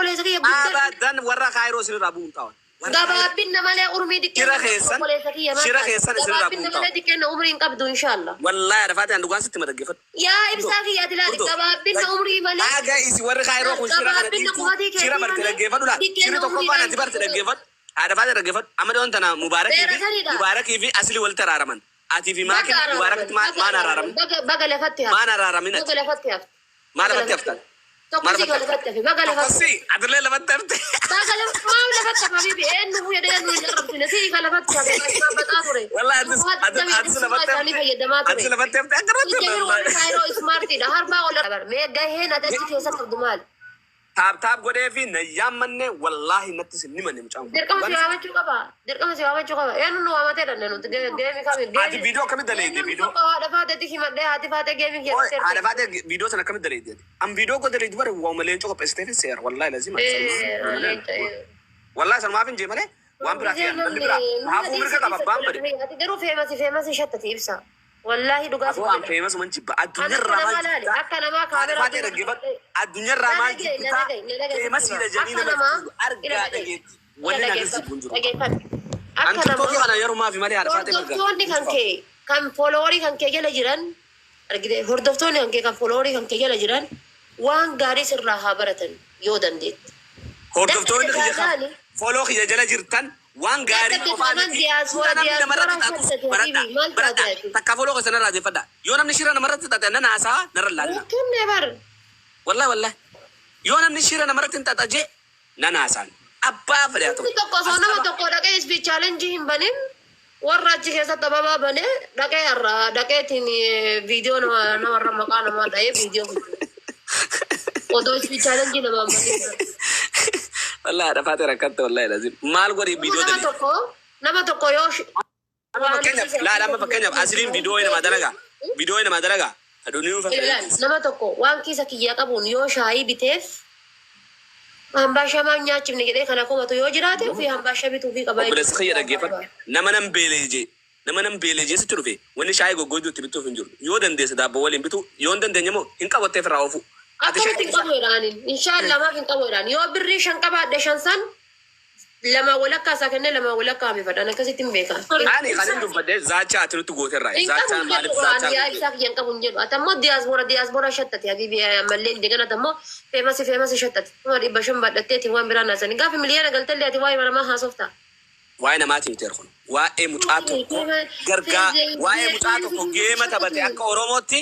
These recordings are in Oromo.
Obboleessa kiyya guddaa. Abadan warra Kaayiroo isinirraa bu'uun ta'an. Warra Kaayiroo Gabaabinna malee urmii shira diqqeenna qabdu keessan obboleessa kiyya maal shira taate? keessan isinirraa Gabaabinna bu'uun ta'an. malee diqqeenna umrii hin qabdu inshaallah. Wallaahi Arafaa ta'an dhugaan sitti madaggeeffadhu. Yaa ibsaa kiyya ati ilaali Hordoo. gabaabinna umrii malee Haga isi warri Kaayiroo kun shira kana gabaabinna dhiiftu qubatii shira keetii barte malee dhaggeeffadhu laal. Shirri diqqeenna tokkoffaan umriidhaan ati barte dhaggeeffadhu. Haadha faate dhaggeeffadhu. Amma dhiyoon tana Mubaarakii Beera fi saniidha. Mubaarakii fi Asli walitti araaraman. Atii fi Baga Maakin araaraman. Mubaarakatti Baga maan araaraman. araaramin? Baga baga lafatti hafte. Maan araaramin ati? Baga lafatti hafte. Maal Baga lafatti lafatti haftan? hafte. Maal Tokko si lafatti lafatti haftan? hafe. Baga lafatti Tokkossi atillee lafatti hafte. Baga lafatti maal lafatti hafe habibi eenyu fuudhee eenyu hin arrabsine si ka lafatti hafe kan baxaa ture. Wallahi atis Duwwaa atis digdamii atis summaa lafatti isaanii hafte. fayyadamaa Atis ture. lafatti hafte akkanatti Ijjabir warri wallahi. Kaayiroo ismaartiidha. Harbaa ol mee gaheen ati achi keessa qabdu maali? Taap taap godhee fi na yaammanne wallahi natti sin himanne mucaan kun. Dirqama si Dhugaan waamachuu qaba. Dirqama si waamachuu qaba. Eenyu nu waamatee dhanne nuti geemi kami Ati geemi. viidiyoo akkamitti daleedde Eenyu viidiyoo? tokko haadha faateetti himadhee haati faatee geemi Oye, keessatti haadha erge. faatee viidiyoo sana akkamitti daleedde? An viidiyoo koo daleeddu bare waa'uma leencoo qopheessiteef seera wallahi lazima. Wallahi sanumaaf hin jee malee waan biraa Gisee ta'e namni namni biraa nuna haafuu mirga dhiisi qaba dhiisa abbaan bade. ati garuu feemasi feemasi shattati ibsa. Wallaahi dhugaa Aboo si an jedha. feemas man jibba An akka addunyaarraa namaa maal laali jibbitaa? akka namaa Haadha kaameraa faatee dura dhaggeeffadhu. dhaabadhee. Addunyaarraa Na maal dhaga'i na jibbitaa? dhaga'i na dhaga'i sitti Feemasiidha hima. jedhanii Akka nama namaa jibbu ila argaa dhaga'i dhageetti. ila Wanni na dhageeffadhu jibbu hin jiru. dhageeffadhu. An Akka tiktookii namaa kana yerumaafi malee haadha faatee mirga. hordoftoonni kan kee kan fooloowarii kan kee jala jiran argite hordoftoonni kan kee kan fooloowarii kan kee jala jiran waan gaarii sirraa haa baratan yoo dandeette. Hordoftoonni Dadhabde kiyya kan taanaan foloo kiyya jala jirtan waan gaarii dadhabde qofaa taanaan miti diyaaspoora shira namni namarratti diyaaspooraan xaxus shattati baradha habiibi maal taate baradha ati? takka foloo keessan irraa deeffadha yoo namni shira namarratti xaxe nan haasaa narra laalina Rakkinne bar. wallahi wallahi yoo namni shira namarratti hin xaxa jee nan haasaan abbaa fedhe haa ta'u Namni tokko osoo as nama qaba tokko dhaqee ispi chaalenjii hin banin warra achi keessatti ababaa banee dhaqee har'a dhaqeetiin viidiyoo nama namarra maqaa namaa dha'ee viidiyoo hojjeta. Odoo ispi chaalenjii namaa hin banin dura. Wallahi haadha faatee rakkatte wallahi lazim maal godhi Nama viidiyoo nama daleeti tokko nama tokko yoo amma waan fakkeenyaaf hojii laala isaa amma fakkeenyaaf asiliin viidiyoo namaa dalagaa viidiyoo namaa dalagaa aduunii nuuf Ilaal nama tokko waan kiisa kiyyaa qabuun yoo shaayii biteef hambaashaa maal nyaachifne jedhee kana komatu yoo jiraate ofii hambaashaa bituufii qabaa Obboleessa jechuudha. kiyya dhaggeeffadhu. Nama nan beelee jee nama nan beelee jee sitti dhufe wanni shaayii goggoodduu itti bituuf hin jiru. Yoo dandeesse daabboo waliin bitu yoo hin dandeenye immoo hin qabattee ofirraa oofu. Ati Akkamitti hin shaayii qabu jedhaanin inshaallah maaf hin qabu jedhaan yoo birrii shan qabaadhe shan san lama walakkaa isaa kennee lama walakkaa hambifadhaan akkasitti hin beekan. Ani kan hin dubbadhe zaachaa ati nutti gooterraa. Hin qabu Zaachaa hin maaliif jedhu ani zaachaa yaa goote? ibsaa kiyya hin qabu hin jedhu. Ati ammoo diyaaspoora diyaaspoora shattati habibi ammallee indegana ati ammoo feemasi feemasi shattati. 500,000 baadhatteeti waan biraan haasani. Gaafa miliyoona galtellee ati waa'ee namaa haasofta. Waa'ee namaati miti kun. Waa'ee mucaa tokko gargaa waa'ee mucaa tokko geema taphate akka Oromootti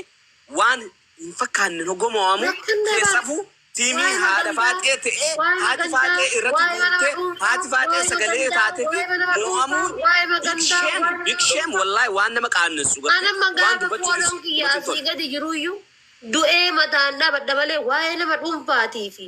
waan hin fakkaanne hoggomoo'amu Rakkinne bar. keessafuu tiimii Waa'ee haadha gandaa, faaxee ta'ee waa'ee haati gandaa, faaxee irratti waa'ee nama guurtee dhuunfaa, haati faaxee waa'ee sagalee gandaa, taatee fi waa'ee nama dhuunfaa, mo'amuun waa'ee big gandaa, shame waa'ee big nama shame dhuunfaa. wallahi waan nama qaannessu garte Anamma waan gaafa dubbachuufis fooloon kiyya namatti hin asii tolu. gadi jiruyyuu du'ee mataan dhaabadha malee waa'ee nama dhuunfaatii fi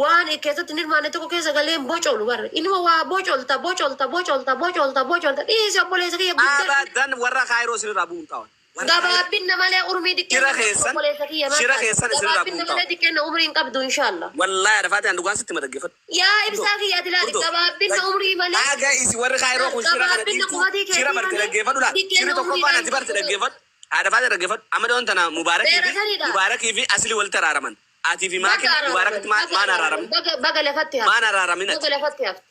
waan keessatti hin hirmaanne tokko keessa galee hin bocolu bara. Inuma waa bocolta bocolta bocolta bocolta bocolta dhiisi obboleessa kiyya guddadhu. Abadan warra Kaayiroo isinirraa bu'uun ta'an. Warra Kaayiroo Gabaabinna malee urmii shira diqqeenna qabdu keessan obboleessa kiyya maal shira taate? keessan isinirraa Gabaabinna bu'uun ta'an. malee diqqeenna umrii hin qabdu inshaallah. Wallahi haadha faaxee dhugaan sitti madaggeeffadhu. Yaa ibsaa kiyya ati ilaali Hordoo. gabaabinna umrii malee Haga isi warri Kaayiroo kun shira kana gabaabinna dhiiftu qubatii shira keetii barte malee dhaggeeffadhu laal. Shirri diqqeenna tokkoffaan umriidhaan ati barte dhaggeeffadhu. Haadha faatee dhaggeeffadhu. Amma dhiyoon tana Mubaarakii Beera fi saniidha. Mubaarakii fi Asli walitti araaraman. Atii fi Baga Maakin araaraman. Mubaarakatti Baga maan araaraman. araaramin? Baga baga lafatti Maan hafte. araaramin ati? Baga lafatti hafte.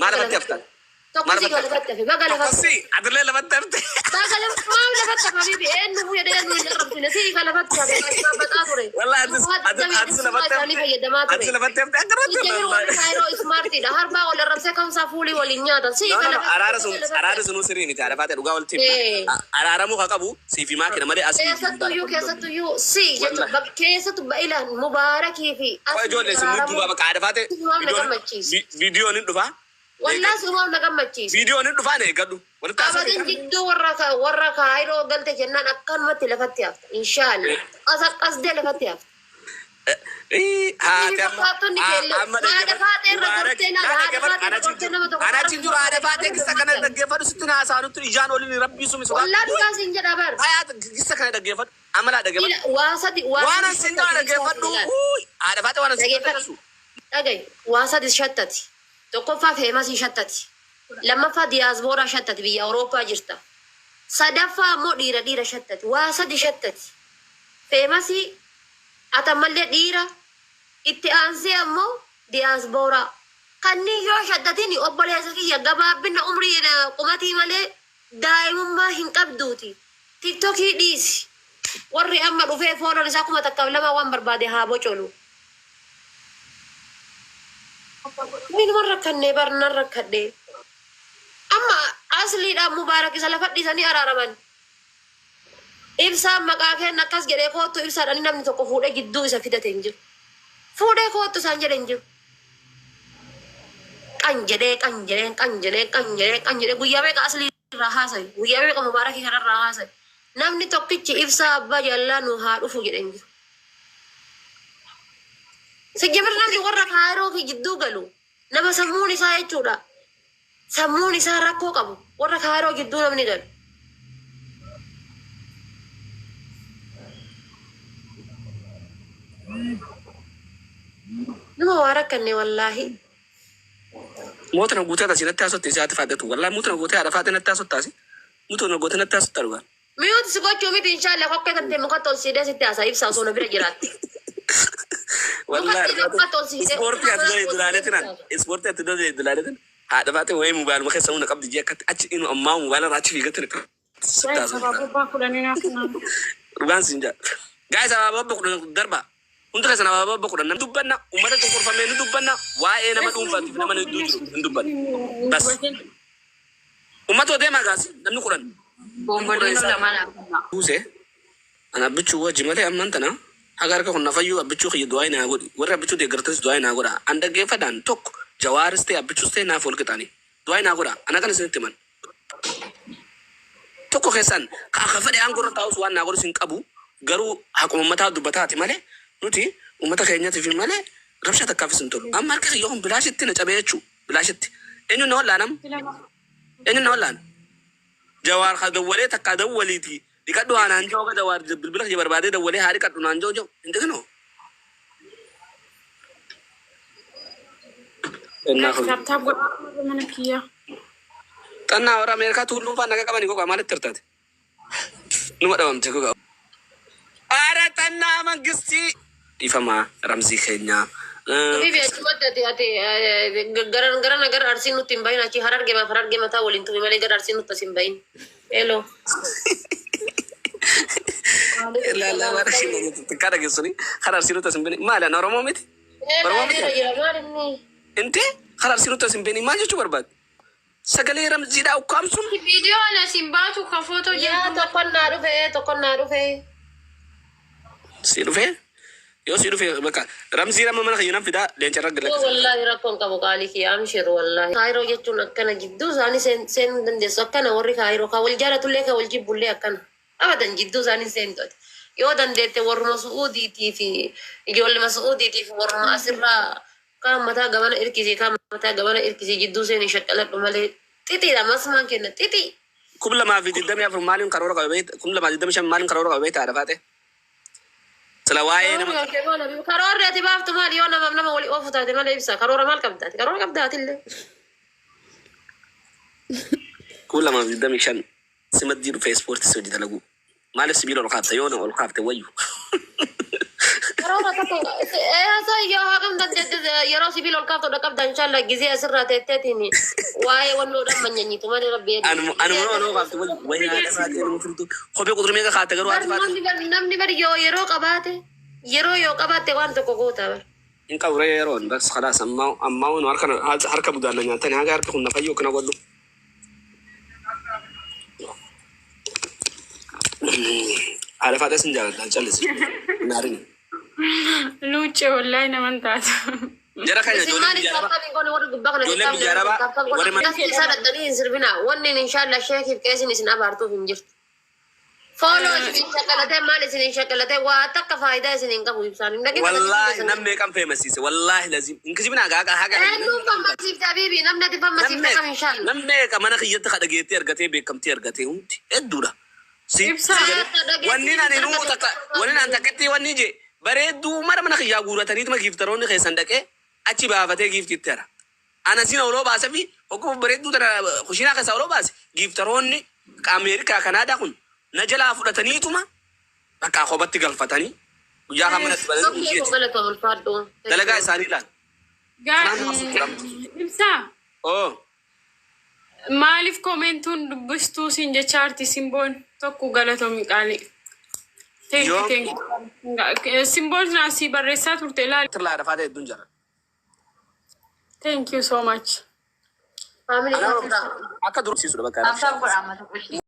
Maal Baga lafatti lafatti haftan? hafte. Tokko Maal si lafatti lafatti haftan? hafe. Baga Tokko lafatti si hafte. atillee lafatti hafte. Baga lafatti maal lafatti hafe habibi eenyu fuudhee eenyu hin arrabsine si ka lafatti hafe kan baxaa ture. Wallahi atis Duwwaa atis digdamii atis summaa lafatti isaanii hafte. fayyadamaa Atis ture. lafatti hafte akkanatti Ijjabir warri wallahi. Kaayiroo ismaartiidha. Harbaa wal arrabsee kamsaa fuulii waliin nyaatan. Si No, ka no, no. lafatti Araara hafe. sun Baga lafatti araara hafe. sunuu sirrii miti. Haadha faatee dhugaa walitti himna. Ee. Araaramuu haa qabu siif himaa kenna malee asii fi Keessattuyyuu Mubaarak waliin lollu. keessattuyyuu si jechuun Wallahi. keessattu ba'ilaan mubaarakii fi Qoy asii ijoollee isin mudduu araaramuu baaba haadha faatee simaaf na viidiyoon gammachiisa. viidiyoon hin dhufaa. Wallaa simaaf na gammachiisa. Viidiyoon hin dhufaa na eeggadhu. Walitti haasoo Abadan beekaa. jidduu warra warra kaayiroo galte jennaan akkanumatti lafatti hafta. Inshaallah. Qasqasdee lafatti hafta. Haati Inni amma fakkaattonni keellee amma haadha dhaggeeffadhu. faaxee irra Mubaarak gortee laala naa haadha dhaggeeffadhu. faaxee irra Ana gortee jiru nama tokko ana arrabsuu jiru haadha barbaade faatee nama kissa kana gammachisa. dhaggeeffadhu sitti haasaa nutti ijaan oliin rabbii sumi sodaa. Wallaa dhugaa siin jedha bar. Hayaat kissa kana dhaggeeffadhu. Amalaa dhaggeeffadhu. Ila waa sadi waa Waan sadi an siin jedhu shattati ibsaa dhaggeeffadhu. ilaali. Haadha faatee waan an siin jedhu Dhageeffadhu. Dhagahi waa sadi shattati. Tokkoffaa feemasii shattati. Lammaffaa diyaasbooraa shattati biyya Awurooppaa jirta. Sadaffaa ammoo dhiira dhiira shattati. Waa sadi shattati. Feemasii ati ammallee dhiira itti aansee ammoo Diyaaspooraa. Kanneen yoo shaddatiin obboleessa kiyya gabaabina umrii qumatii malee daa'imummaa hin qabduuti. Tiktokii dhiisi. Warri amma dhufee fooloon isaa 1002 waan barbaade haa bocolu. Minuma rakkannee barnan rakkadhee. Amma asliidhaan Mubaarak isa lafa dhiisanii araaraman. Ibsaan maqaa kenna akkas jedhee koottu ibsaadhaan namni tokko fuudhee gidduu isa fidate hin jiru. Fuudhee koottu isaan jedhe hin jiru. Qan jedhee qan jedhee qan jedhee qan jedhee qan jedhee guyyaa meeqa aslii irraa haasaye, guyyaa meeqa Mubaarakii kanarraa haasaye. Namni tokkichi ibsaa abbaa jaallalaa nu haa dhufu jedhe hin jiru. Sijjamir namni warra kaayiroo fi jidduu galu nama sammuun isaa jechuudha. Sammuun isaa rakkoo qabu warra kaayiroo jidduu namni galu. Nama waa rakkanne wallaahi. Moota na guutee asii natti haasofte isaati faatetu. Wallaahi moota na guutee haadha faate natti haasofte asi. Moota na guutee natti haasofte dhugaa. Mute si gochuu miti inshallah kokkee tantee mukatti ol siidee sitti haasa ibsa osoo na bira jiraatte. Wallaahi Mukatti mukatti ol siidee. Ispoortii ati dolee dulaaleetiin ispoortii ati dolee dulaaleetiin haadha faate wayii mobaaluma keessa humna qabdi jee akkatti achi inu ammaa mobaala irraa achi fiigatti sitti haasofte. Abaaboo kudhanii naaf kennan. Dhugaan siin jaa. Guys, abaaboo abba 10 darba. Hundi keessan abaaboo abba 10 nan dubbanna. Uummata cunqurfamee ni dubbanna. Waa'ee nama dhuunfaatiif nama hedduu jiru hin dubbanna. Bas. Uummata deemaa gaasi namni 10. Bomboliinoo lama naaf kenna. Buuse ana abbichuu wajji malee amman tana haga harka kun nafayyuu abbichuu kiyya du'aa naa godhi. Warri abbichuu deeggartanis du'aa naa godha. An dhaggeeffadhaan tokko Jawaaris ta'e abbichuus ta'e naaf wal qixaani. Du'aa naa godha. Ana kan isinitti himan. Tokko keessan ka fedhe aangoo irra taa'us waan naa godhus hin qabu. Garuu haquma uummataa dubbataati malee nuti uummata keenyatiif malee rabshaa takkaafis hin tolu. Amma harka kiyya kun bilaashitti na cabee jechuu bilaashitti. Eenyuun na wallaanam? Eenyuun na wallaan? Jawaar ka dawwalee takka dawwaliiti. Dhiqadhu haa naan jiru Jawaar bilbila kiyya barbaadee dawwalee haa dhiqadhu naan jiru jiru. Hin dhiqinoo? Tap tap godhaa mana kiyya. Xannaa warra Ameerikaa tuulluun faan naga qabanii gogaa maalitti hirtaate? Numa dhabamte gogaa. Ara xannaa mangistii. Dhiifama ramzii keenyaa. Habibi achumatti ati ati gara gara gara Arsiin nutti hin bahin, achi Harargee maaf Harargee mataa waliin tumi malee gara Arsiin nutti as hin bahin. Hello. Laala bara xiqqaa dhageessuni karaa Arsii nutti as hin bahin maali ana Oromoo miti? Oromoo miti? Jira maal inni? Intee karaa Arsii nutti as hin bahin maal jechuu barbaade? Sagalee ramziidhaa ukkaamsuun. Viidiyoo ana siin baatu ka footoo Yaa jedhu. tokkon naa dhufe, tokkon naa dhufe. Si dhufee yoo si dhufe bakka ramzii nama mana kiyya nan fidaa leenca irra Yoo galakkisa. wallaahi rakkoon qabu qaalii kiyya amshir wallaahi. Kaayiroo jechuun akkana jidduu isaanii seenuu hin dandeessu, akkana warri kaayiroo ka wal jaalatullee ka wal jibbullee akkana. Abadan jidduu isaanii seentu ati. Yoo dandeette warruma Su'uudiitii fi ijoollema Su'uudiitii fi warruma asirraa kaan mataa gamana irkisii kaan mataa gamana irkisii jidduu seenii shaqqaladhu malee xixiidha masmaan kenna xixii. 2024 maaliin karoora qabe beekta? 2025 maaliin karoora qabe beektaa dhafaate? Sila waa'ee nama Karoorri ati baaftu maali yoo namaaf nama walii oofu taate malee ibsa karoora maal qabdaati karoora qabdaatillee. 2025 simaddii dhufee ispoortii si hojii dalaguu. Maaliif sibiila ol kaafte yoo na ol kaafte wayyu. Karoora tokko eessa yoo haqam dandeette yeroo sibiila ol kaaftu qabda inshallah gizee asirraa teetteetiin waa'ee wannoodhaan manyanyitu malee rabbi eegi. Anuma anuma ol kaafte wayyu wayii haadha faatee nama furtuu kophee quxurii meeqa kaatte garuu haati faatee. Namni bari yoo yeroo qabaate yeroo yoo qabaatte waan tokko goota bar. Hin qabu ree yeroon bas khalaas ammaa ammaa waan harka harka budaan na nyaatani haga harka kun na fayyuu akkana godhu. Haadha faatee sin jaaladha callisi. Naarini. Luuccee wallaahi naman taatu. Jara kana Isin ijoolleen maaliif biyya arabaa taaptaap hin goone warri gubbaa kana ijoolleen biyya arabaa warri mana isaa dhattanii hin sirbina wanni inshallah sheekiif qeesin isin abaartuuf hin jirtu. Follow isin shaqalatee maal isin hin shaqalatee waa takka faayidaa isin hin qabu ibsaan hin dhagin. Wallaahi nam meeqan feemasiise wallaahi lazim hin kijibinaa gaaqa haga Eenyuun fammasiifte habiibi namni ati fammasiifte kam inshallah. Nam meeqa mana kiyyatti kadhageettee argatee beekamtii argatee hundi hedduudha. Si Ibsaa. si jedhe wanni ani nuu takka wanni an takkatti wanni je bareedduu mara mana kiyyaa guurataniituma giiftaroonni keessan dhaqee achi baafatee giiftitti hara. Ana sin oloo baase fi hogguu bareedduu tana kushiinaa keessaa oloo baase giiftaroonni Ameerikaa Kanaadaa kun na jalaa fudhataniituma bakka kophatti galfatanii guyyaa kan manatti bananii Sokkee koo hojii galatoom ulfaadhu. dalagaa isaanii ilaal. Kanaaf nama suuqii. Ibsaa. Oo. Maaliif commentuun dubbistuu siin jecha arti Simboon tokko galatoomi qaalii. Thank you, thank you. Simboon asii barreessaa turte ilaali. Tirlaa dafaa ta'e hedduun jira. Thank you so much. Family. Akka dursiisudha bakka. Tap tap godhaa mata.